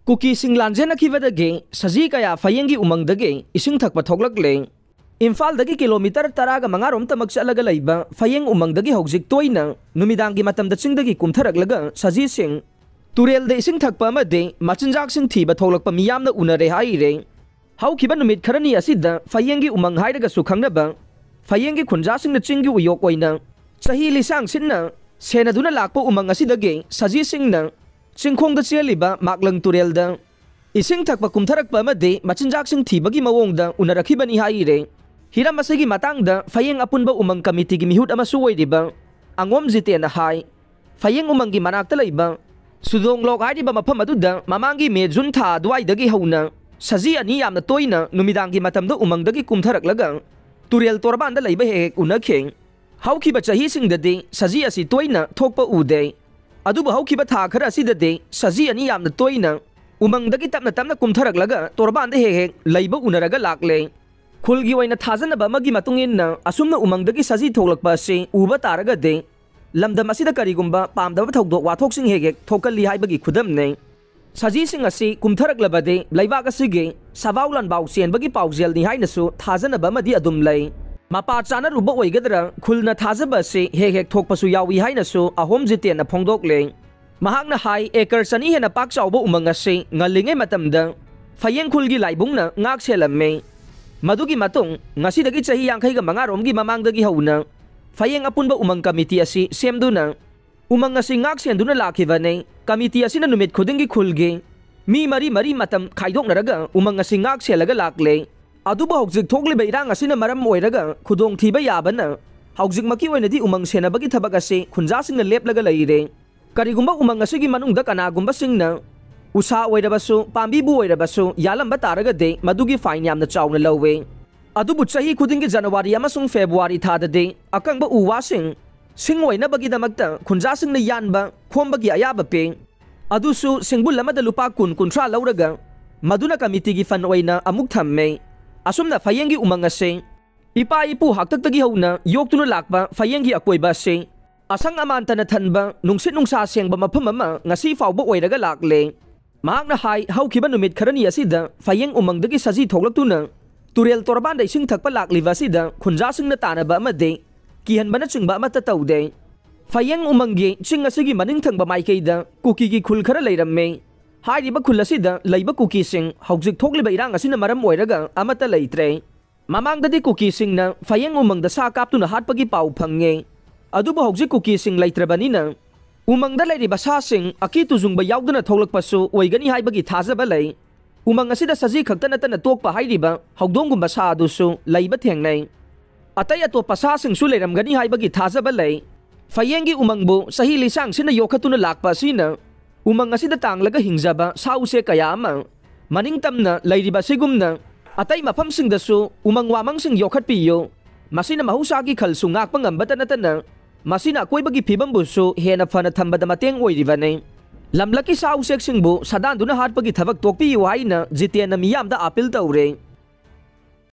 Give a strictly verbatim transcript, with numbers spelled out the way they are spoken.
ꯀꯨꯀꯤꯁꯤꯡ ꯂꯥꯟꯖꯦꯟꯅꯈꯤꯕꯗꯒꯤ ꯁꯖꯤ ꯀꯌꯥ ꯐꯌꯦꯡꯒꯤ ꯎꯃꯪꯗꯒꯤ ꯏꯁꯤꯡ ꯊꯛꯄ ꯊꯣꯛꯂꯛꯂꯦ꯫ ꯏꯝꯐꯥꯜꯗꯒꯤ ꯀꯤꯂꯣꯃꯤꯇꯔ ꯇꯔꯥꯒ ꯃꯉꯥ ꯔꯣꯝꯇꯃꯛ ꯆꯠꯂꯒ ꯂꯩꯕ ꯐꯌꯦꯡ ꯎꯃꯪꯗꯒꯤ ꯍꯧꯖꯤꯛ ꯇꯣꯏꯅ ꯅꯨꯃꯤꯗꯥꯡꯒꯤ ꯃꯇꯝꯗ ꯆꯤꯡꯗꯒꯤ ꯀꯨꯝꯊꯔꯛꯂꯒ ꯁꯖꯤꯁꯤꯡ ꯇꯨꯔꯦꯜꯗ ꯏꯁꯤꯡ ꯊꯛꯄ ꯑꯃꯗꯤ ꯃꯆꯤꯟꯖꯥꯛꯁꯤꯡ ꯊꯤꯕ ꯊꯣꯛꯂꯛꯄ ꯃꯤꯌꯥꯝꯅ ꯎꯅꯔꯦ ꯍꯥꯏꯔꯦ꯫ ꯍꯧꯈꯤꯕ ꯅꯨꯃꯤꯠ ꯈꯔꯅꯤ ꯑꯁꯤꯗ ꯐꯌꯦꯡꯒꯤ ꯎꯃꯪ ꯍꯥꯏꯔꯒꯁꯨ ꯈꯪꯅꯕ ꯐꯌꯦꯡꯒꯤ ꯈꯨꯟꯖꯥꯁꯤꯡꯅ ꯆꯤꯡꯒꯤ ꯎꯌꯣꯛ ꯑꯣꯏꯅ ꯆꯍꯤ ꯂꯤꯁꯥꯡ ꯁꯤꯟꯅ ꯁꯦꯟꯅꯗꯨꯅ ꯂꯥꯛꯄ ꯎꯃꯪ ꯑꯁꯤꯗꯒꯤ ꯁꯖꯤꯁꯤꯡꯅ ꯆꯤꯡꯈꯣꯡꯗ ꯆꯦꯜꯂꯤꯕ ꯃꯥꯛꯂꯪ ꯇꯨꯔꯦꯜꯗ ꯏꯁꯤꯡ ꯊꯛꯄ ꯀꯨꯝꯊꯔꯛꯄ ꯑꯃꯗꯤ ꯃꯆꯤꯟꯖꯥꯛꯁꯤꯡ ꯊꯤꯕꯒꯤ ꯃꯑꯣꯡꯗ ꯎꯅꯔꯛꯈꯤꯕꯅꯤ ꯍꯥꯏꯔꯦ꯫ ꯍꯤꯔꯝ ꯑꯁꯤꯒꯤ ꯃꯇꯥꯡꯗ ꯐꯌꯦꯡ ꯑꯄꯨꯟꯕ ꯎꯃꯪ ꯀꯃꯤꯇꯤꯒꯤ ꯃꯤꯍꯨꯠ ꯑꯃꯁꯨ ꯑꯣꯏꯔꯤꯕ ꯑꯉꯣꯝ ꯖꯤꯇꯦꯟꯅ ꯍꯥꯏ, ꯐꯌꯦꯡ ꯎꯃꯪꯒꯤ ꯃꯅꯥꯛꯇ ꯂꯩꯕ ꯁꯨꯗꯣꯡꯂꯣꯛ ꯍꯥꯏꯔꯤꯕ ꯃꯐꯝ ꯑꯗꯨꯗ ꯃꯃꯥꯡꯒꯤ ꯃꯦ ꯖꯨꯟ ꯊꯥ ꯑꯗꯨꯋꯥꯏꯗꯒꯤ ꯍꯧꯅ ꯁꯖꯤ ꯑꯅꯤ ꯌꯥꯝꯅ ꯇꯣꯏꯅ ꯅꯨꯃꯤꯗꯥꯡꯒꯤ ꯃꯇꯝꯗ ꯎꯃꯪꯗꯒꯤ ꯀꯨꯝꯊꯔꯛꯂꯒ ꯇꯨꯔꯦꯜ ꯇꯣꯔꯕꯥꯟꯗ ꯂꯩꯕ ꯍꯦꯛ ꯍꯦꯛ ꯎꯅꯈꯤ꯫ ꯍꯧꯈꯤꯕ ꯆꯍꯤꯁꯤꯡꯗꯗꯤ ꯁꯖꯤ ꯑꯁꯤ ꯇꯣꯏꯅ ꯊꯣꯛꯄ ꯎꯗꯦ꯫ ꯑꯗꯨꯕꯨ ꯍꯧꯈꯤꯕ ꯊꯥ ꯈꯔ ꯑꯁꯤꯗꯗꯤ ꯁꯖꯤ ꯑꯅꯤ ꯌꯥꯝꯅ ꯇꯣꯏꯅ ꯎꯃꯪꯗꯒꯤ ꯇꯞꯅ ꯇꯞꯅ ꯀꯨꯝꯊꯔꯛꯂꯒ ꯇꯣꯔꯕꯥꯟꯗ ꯍꯦꯛ ꯍꯦꯛ ꯂꯩꯕ ꯎꯅꯔꯒ ꯂꯥꯛꯂꯦ꯫ ꯈꯨꯜꯒꯤ ꯑꯣꯏꯅ ꯊꯥꯖꯅꯕ ꯑꯃꯒꯤ ꯃꯇꯨꯡ ꯏꯟꯅ ꯑꯁꯨꯝꯅ ꯎꯃꯪꯗꯒꯤ ꯁꯖꯤ ꯊꯣꯛꯂꯛꯄ ꯑꯁꯤ ꯎꯕ ꯇꯥꯔꯒꯗꯤ ꯂꯝꯗꯝ ꯑꯁꯤꯗ ꯀꯔꯤꯒꯨꯝꯕ ꯄꯥꯝꯗꯕ ꯊꯧꯗꯣꯛ ꯋꯥꯊꯣꯛꯁꯤꯡ ꯍꯦꯛ ꯍꯦꯛ ꯊꯣꯛꯀꯜꯂꯤ ꯍꯥꯏꯕꯒꯤ ꯈꯨꯗꯝꯅꯤ꯫ ꯁꯖꯤꯁꯤꯡ ꯑꯁꯤ ꯀꯨꯝꯊꯔꯛꯂꯕꯗꯤ ꯂꯩꯕꯥꯛ ꯑꯁꯤꯒꯤ ꯁꯥꯕꯥꯎ ꯂꯥꯟꯕꯥꯎ ꯆꯦꯟꯕꯒꯤ ꯄꯥꯎꯖꯦꯜꯅꯤ ꯍꯥꯏꯅꯁꯨ ꯊꯥꯖꯅꯕ ꯑꯃꯗꯤ ꯑꯗꯨꯝ ꯂꯩ꯫ ꯃꯄꯥ ꯆꯥꯅꯔꯨꯕ ꯑꯣꯏꯒꯗ꯭ꯔꯥ ꯈꯨꯜꯅ ꯊꯥꯖꯕ ꯑꯁꯤ ꯍꯦꯛ ꯍꯦꯛ ꯊꯣꯛꯄꯁꯨ ꯌꯥꯎꯏ ꯍꯥꯏꯅꯁꯨ ꯑꯍꯣꯝ ꯖꯤꯇꯦꯟꯅ ꯐꯣꯡꯗꯣꯛꯂꯦ꯫ ꯃꯍꯥꯛꯅ ꯍꯥꯏ, ꯑꯦꯀꯔ ꯆꯅꯤ ꯍꯦꯟꯅ ꯄꯥꯛ ꯆꯥꯎꯕ ꯎꯃꯪ ꯑꯁꯤ ꯉꯜꯂꯤꯉꯩ ꯃꯇꯝꯗ ꯐꯌꯦꯡ ꯈꯨꯜꯒꯤ ꯂꯥꯏꯕꯨꯡꯅ ꯉꯥꯛ ꯁꯦꯜꯂꯝꯃꯤ꯫ ꯃꯗꯨꯒꯤ ꯃꯇꯨꯡ ꯉꯁꯤꯗꯒꯤ ꯆꯍꯤ ꯌꯥꯡꯈꯩꯒ ꯃꯉꯥ ꯔꯣꯝꯒꯤ ꯃꯃꯥꯡꯗꯒꯤ ꯍꯧꯅ ꯐꯌꯦꯡ ꯑꯄꯨꯟꯕ ꯎꯃꯪ ꯀꯃꯤꯇꯤ ꯑꯁꯤ ꯁꯦꯝꯗꯨꯅ ꯎꯃꯪ ꯑꯁꯤ ꯉꯥꯛ ꯁꯦꯟꯗꯨꯅ ꯂꯥꯛꯈꯤꯕꯅꯤ꯫ ꯀꯃꯤꯇꯤ ꯑꯁꯤꯅ ꯅꯨꯃꯤꯠ ꯈꯨꯗꯤꯡꯒꯤ ꯈꯨꯜꯒꯤ ꯃꯤ ꯃꯔꯤ ꯃꯔꯤ ꯃꯇꯝ ꯈꯥꯏꯗꯣꯛꯅꯔꯒ ꯎꯃꯪ ꯑꯁꯤ ꯉꯥꯛ ꯁꯦꯜꯂꯒ ꯂꯥꯛꯂꯦ꯫ ꯑꯗꯨꯕꯨ ꯍꯧꯖꯤꯛ ꯊꯣꯛꯂꯤꯕ ꯏꯔꯥꯡ ꯑꯁꯤꯅ ꯃꯔꯝ ꯑꯣꯏꯔꯒ ꯈꯨꯗꯣꯡꯊꯤꯕ ꯌꯥꯕꯅ ꯍꯧꯖꯤꯛꯃꯛꯀꯤ ꯑꯣꯏꯅꯗꯤ ꯎꯃꯪ ꯁꯦꯟꯅꯕꯒꯤ ꯊꯕꯛ ꯑꯁꯤ ꯈꯨꯟꯖꯥꯁꯤꯡꯅ ꯂꯦꯞꯂꯒ ꯂꯩꯔꯦ꯫ ꯀꯔꯤꯒꯨꯝꯕ ꯎꯃꯪ ꯑꯁꯤꯒꯤ ꯃꯅꯨꯡꯗ ꯀꯅꯥꯒꯨꯝꯕꯁꯤꯡꯅ ꯎꯁꯥ ꯑꯣꯏꯔꯕꯁꯨ, ꯄꯥꯝꯕꯤꯕꯨ ꯑꯣꯏꯔꯕꯁꯨ ꯌꯥꯜꯂꯝꯕ ꯇꯥꯔꯒꯗꯤ ꯃꯗꯨꯒꯤ ꯐꯥꯏꯟ ꯌꯥꯝꯅ ꯆꯥꯎꯅ ꯂꯧꯋꯦ꯫ ꯑꯗꯨꯕꯨ ꯆꯍꯤ ꯈꯨꯗꯤꯡꯒꯤ ꯖꯅꯋꯥꯔꯤ ꯑꯃꯁꯨꯡ ꯐꯦꯕ꯭ꯔꯨꯋꯥꯔꯤ ꯊꯥꯗꯗꯤ ꯑꯀꯪꯕ ꯎ ꯋꯥꯁꯤꯡ ꯁꯤꯡ ꯑꯣꯏꯅꯕꯒꯤꯗꯃꯛꯇ ꯈꯨꯟꯖꯥꯁꯤꯡꯅ ꯌꯥꯟꯕ ꯈꯣꯝꯕꯒꯤ ꯑꯌꯥꯕ ꯄꯤ꯫ ꯑꯗꯨꯁꯨ ꯁꯤꯡꯕꯨꯜ ꯑꯃꯗ ꯂꯨꯄꯥ ꯀꯨꯟ ꯀꯨꯟꯊ꯭ꯔꯥ ꯂꯧꯔꯒ ꯃꯗꯨꯅ ꯀꯃꯤꯇꯤꯒꯤ ꯐꯟ ꯑꯣꯏꯅ ꯑꯃꯨꯛ ꯊꯝꯃꯦ꯫ ꯑꯁꯨꯝꯅ ꯐꯌꯦꯡꯒꯤ ꯎꯃꯪ ꯑꯁꯤ ꯏꯄꯥ ꯏꯄꯨ ꯍꯥꯛꯇꯛꯇꯒꯤ ꯍꯧꯅ ꯌꯣꯛꯇꯨꯅ ꯂꯥꯛꯄ ꯐꯌꯦꯡꯒꯤ ꯑꯀꯣꯏꯕ ꯑꯁꯤ ꯑꯁꯪ ꯑꯃꯥꯟꯇꯅ ꯊꯟꯕ, ꯅꯨꯡꯁꯤꯠ ꯅꯨꯡꯁꯥ ꯁꯦꯡꯕ ꯃꯐꯝ ꯑꯃ ꯉꯁꯤ ꯐꯥꯎꯕ ꯑꯣꯏꯔꯒ ꯂꯥꯛꯂꯦ꯫ ꯃꯍꯥꯛꯅ ꯍꯥꯏ, ꯍꯧꯈꯤꯕ ꯅꯨꯃꯤꯠ ꯈꯔꯅꯤ ꯑꯁꯤꯗ ꯐꯌꯦꯡ ꯎꯃꯪꯗꯒꯤ ꯁꯖꯤ ꯊꯣꯛꯂꯛꯇꯨꯅ ꯇꯨꯔꯦꯜ ꯇꯣꯔꯕꯥꯟꯗ ꯏꯁꯤꯡ ꯊꯛꯄ ꯂꯥꯛꯂꯤꯕ ꯑꯁꯤꯗ ꯈꯨꯟꯖꯥꯁꯤꯡꯅ ꯇꯥꯟꯅꯕ ꯑꯃꯗꯤ ꯀꯤꯍꯟꯕꯅꯆꯤꯡꯕ ꯑꯃꯠꯇ ꯇꯧꯗꯦ꯫ ꯐꯌꯦꯡ ꯎꯃꯪꯒꯤ ꯆꯤꯡ ꯑꯁꯤꯒꯤ ꯃꯅꯤꯡ ꯊꯪꯕ ꯃꯥꯏꯀꯩꯗ ꯀꯨꯀꯤꯒꯤ ꯈꯨꯜ ꯈꯔ ꯂꯩꯔꯝꯃꯤ꯫ ꯍꯥꯏꯔꯤꯕ ꯈꯨꯜ ꯑꯁꯤꯗ ꯂꯩꯕ ꯀꯨꯀꯤꯁꯤꯡ ꯍꯧꯖꯤꯛ ꯊꯣꯛꯂꯤꯕ ꯏꯔꯥꯡ ꯑꯁꯤꯅ ꯃꯔꯝ ꯑꯣꯏꯔꯒ ꯑꯃꯠꯇ ꯂꯩꯇ꯭ꯔꯦ꯫ ꯃꯃꯥꯡꯗꯗꯤ ꯀꯨꯀꯤꯁꯤꯡꯅ ꯐꯌꯦꯡ ꯎꯃꯪꯗ ꯁꯥ ꯀꯥꯞꯇꯨꯅ ꯍꯥꯠꯄꯒꯤ ꯄꯥꯎ ꯐꯪꯉꯦ꯫ ꯑꯗꯨꯕꯨ ꯍꯧꯖꯤꯛ ꯀꯨꯀꯤꯁꯤꯡ ꯂꯩꯇ꯭ꯔꯕꯅꯤꯅ ꯎꯃꯪꯗ ꯂꯩꯔꯤꯕ ꯁꯥꯁꯤꯡ ꯑꯀꯤ ꯇꯨꯖꯨꯡꯕ ꯌꯥꯎꯗꯅ ꯊꯣꯛꯂꯛꯄꯁꯨ ꯑꯣꯏꯒꯅꯤ ꯍꯥꯏꯕꯒꯤ ꯊꯥꯖꯕ ꯂꯩ꯫ ꯎꯃꯪ ꯑꯁꯤꯗ ꯁꯖꯤ ꯈꯛꯇ ꯅꯠꯇꯅ ꯇꯣꯛꯄ ꯍꯥꯏꯔꯤꯕ ꯍꯧꯗꯣꯡꯒꯨꯝꯕ ꯁꯥ ꯑꯗꯨꯁꯨ ꯂꯩꯕ ꯊꯦꯡꯅꯩ꯫ ꯑꯇꯩ ꯑꯇꯣꯞꯄ ꯁꯥꯁꯤꯡꯁꯨ ꯂꯩꯔꯝꯒꯅꯤ ꯍꯥꯏꯕꯒꯤ ꯊꯥꯖꯕ ꯂꯩ꯫ ꯐꯌꯦꯡꯒꯤ ꯎꯃꯪꯕꯨ ꯆꯍꯤ ꯂꯤꯁꯥꯡꯁꯤꯟꯅ ꯌꯣꯛꯈꯠꯇꯨꯅ ꯂꯥꯛꯄ ꯑꯁꯤꯅ ꯎꯃꯪ ꯑꯁꯤꯗ ꯇꯥꯡꯂꯒ ꯍꯤꯡꯖꯕ ꯁꯥ ꯎꯆꯦꯛ ꯀꯌꯥ ꯑꯃ ꯃꯅꯤꯡ ꯇꯝꯅ ꯂꯩꯔꯤꯕ ꯑꯁꯤꯒꯨꯝꯅ ꯑꯇꯩ ꯃꯐꯝꯁꯤꯡꯗꯁꯨ ꯎꯃꯪ ꯋꯥꯃꯪꯁꯤꯡ ꯌꯣꯛꯈꯠꯄꯤꯌꯨ꯫ ꯃꯁꯤꯅ ꯃꯍꯧꯁꯥꯒꯤ ꯈꯜꯁꯨ ꯉꯥꯛꯄ ꯉꯝꯕꯇ ꯅꯠꯇꯅ ꯃꯁꯤꯅ ꯑꯀꯣꯏꯕꯒꯤ ꯐꯤꯕꯝꯕꯨꯁꯨ ꯍꯦꯟꯅ ꯐꯅ ꯊꯝꯕꯗ ꯃꯇꯦꯡ ꯑꯣꯏꯔꯤꯕꯅꯤ꯫ ꯂꯝꯂꯛꯀꯤ ꯁꯥ ꯎꯆꯦꯛꯁꯤꯡꯕꯨ ꯁꯥꯗꯥꯟꯗꯨꯅ ꯍꯥꯠꯄꯒꯤ ꯊꯕꯛ ꯇꯣꯛꯄꯤꯌꯨ ꯍꯥꯏꯅ ꯖꯤꯇꯦꯟꯅ ꯃꯤꯌꯥꯝꯗ ꯑꯥꯄꯤꯜ ꯇꯧꯔꯦ꯫